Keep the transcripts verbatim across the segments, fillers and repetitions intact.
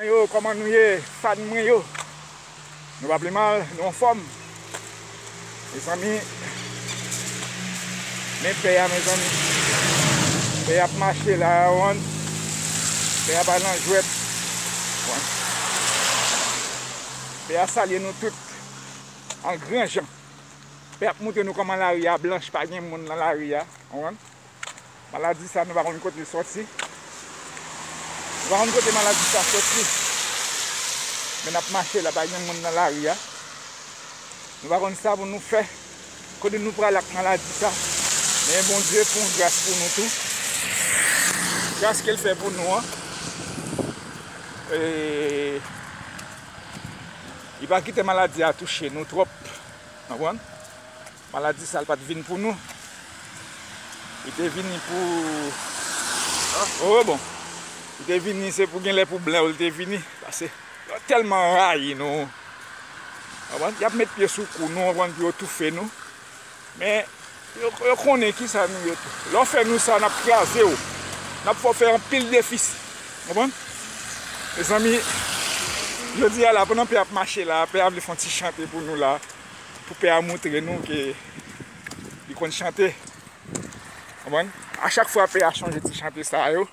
Yo, kòman nou ye, fan mwen yo? Nou pa pi mal, nou anfòm. Mezanmi, men pè a, mezanmi. Pè a ap mache la, w konprann? Pè a pa nan jwèt. W konprann? Pè a salye nou tout an gran jan. Pè a ap montre nou kòman lari a blanch, pa gen moun nan lari a. W konprann? Maladi sa, nou pa konn kote l sòti. Nou pa konn kote maladi sa sòti. Men n ap mache la, pa gen moun nan lari a. Nou pa konn sa pou nou fè. Kote nou prale ak maladi sa. Men Bondye fè yon gras pou nou tou. Gras ke l fè pou nou an. E, li pa kite maladi a touche nou twòp. Konprann? Maladi sa, l pa t vin pou nou. Li te vini pou, oh, bon. Li te vini, se pou genlè pou blan yo li te vini. Paske yo tèlman rayi nou. Konprann? Y ap met pye sou kou nou, konprann, pou yo toufe nou. Men, yo, yo konnen kisa nou ye tou. Lè yo fè nou sa, n ap kraze yo. N ap fè w fè anpil defisi. Konprann? Mezanmi, jodi a la, pandan pè a ap mache la, pè a vle fè yon ti chante pou nou la. Pou pè a montre nou ke li konn chante. Konprann? A chak fwa pè a chanje ti chante sa yo.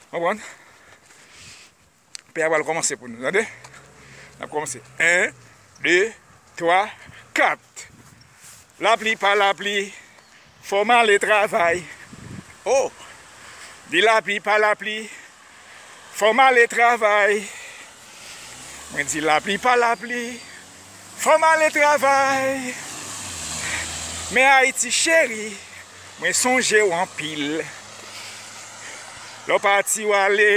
Konprann? Pè a pral kòmanse pou nou, tande? N ap kòmanse. En, de, twa, kat. Lapli pa lapli, fò m ale travay. Oh! Di lapli pa lapli, fò m ale travay. Mwen di lapli pa lapli, fò m ale travay. Men Ayiti cheri, mwen sonje w anpil. Lè w pati w ale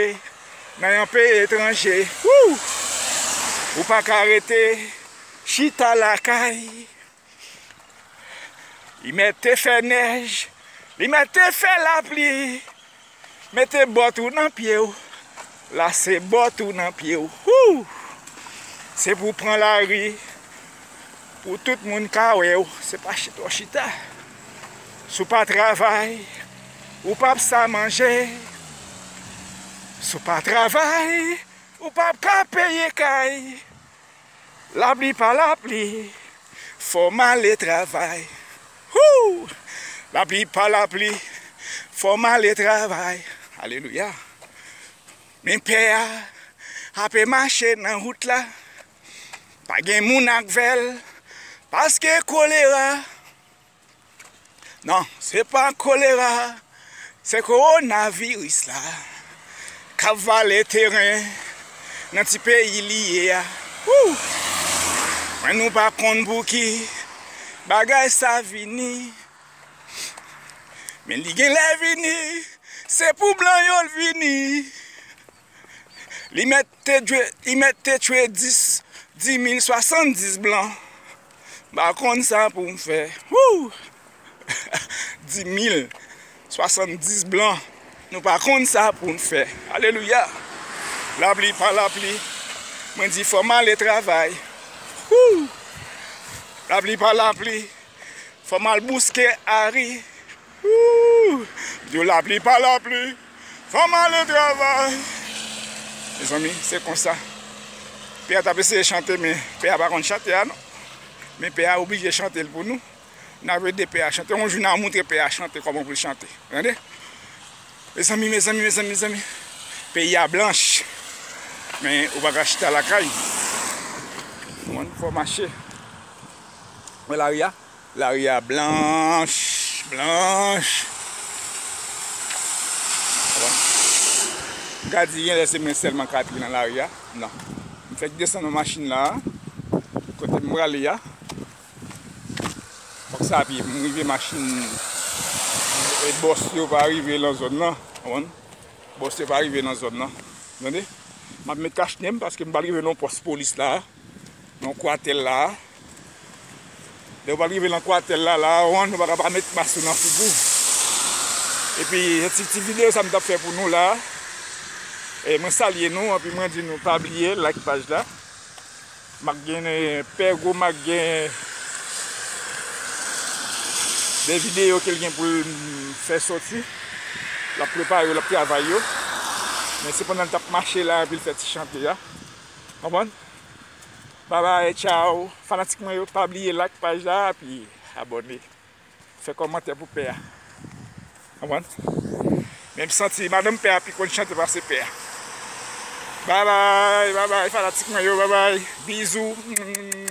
nan yon peyi etranje, wou! Ou pa ka rete chita lakay. Li mèt te fè nèj, li mèt te fè lapli. Mete bòt ou nan pye w, lase bòt ou nan pye w. Wou! Se pou pran lari, pou tout moun ka wè w. Se pa chita w chita. Si w pa travay, ou p ap sa manje. Si w pa travay, ou p ap ka peye kay. Lapli pa lapli, fò m ale travay. Wou! Lapli pa lapli, fò m ale travay. Alelouya. Men pè a ape mache nan wout la. Pa gen moun ak vèl, paske kolera. Non, se pa kolera, se kowonaviris la k ap vale teren nan ti peyi li ye a. Wou! Mwen nou pa konn pou ki bagay sa vini. Men li genlè vini, se pou blan yo l vini. Li mèt te tchwe, li mèt te tchwe dis, dis mil, swasanndis blan. M pa konn sa pou m fè. Wou! Dis mil, swasanndis blan. Nou pa konn sa pou n fè. Alelouya! Lapli pa lapli. Mwen di fò m ale travay. Wou! Lapli pa lapli. Fò m al bouske Ari. Wou! Di w lapli pa lapli. Fò m ale travay. Mezanmi, se konsa. Pè a t ap eseye chante, men pè a pa konn chante a non. Men pè a oblije chante l pou nou. N ap ede pè a chante. Yon jou n a montre pè a chante kòman pou l chante. Tande? Mezanmi, mezanmi, mezanmi, mezanmi. Peyi a blanch. Men ou pa ka chita lakay. Mwen, fò mache. Wè lari a? Lari a blanch, blanch. Bon. M ka di genlè se mwen sèlman k ap nan lari a. Non. M fèk desann nan machin la. Kote m prale a. Fòk sa pye m rive machin. E bòs yo pa rive nan zòn nan. Konprann? Bòs yo pa rive nan zòn nan. Tande? M ap met kach nen m paske m pral rive nan pòs polis la. Nan kwatèl la. Lè w pral rive nan kwatèl la, la, ou konprann, ou pa ka pa met mas ou nan figi w. Epi, ti, ti videyo sa m t ap fè pou nou la. E mwen salye nou, epi mwen di nou pa bliye like paj la. M ap gen, eh, Pè Gwo, m ap gen de videyo ke l gen pou l fè sòti. L ap prepare yo, l ap travay yo. Men se pandan l t ap mache la epi l fè ti chante a. Konprann? Babay, tchaw. Fanatik mwen yo, pa bliye like paj la epi abòne. Fè kòmantè pou pè a. Konprann? Men m santi madanm pè a pi konn chante pase pè a. Babay, babay, fanatik mwen yo, babay. Bizou.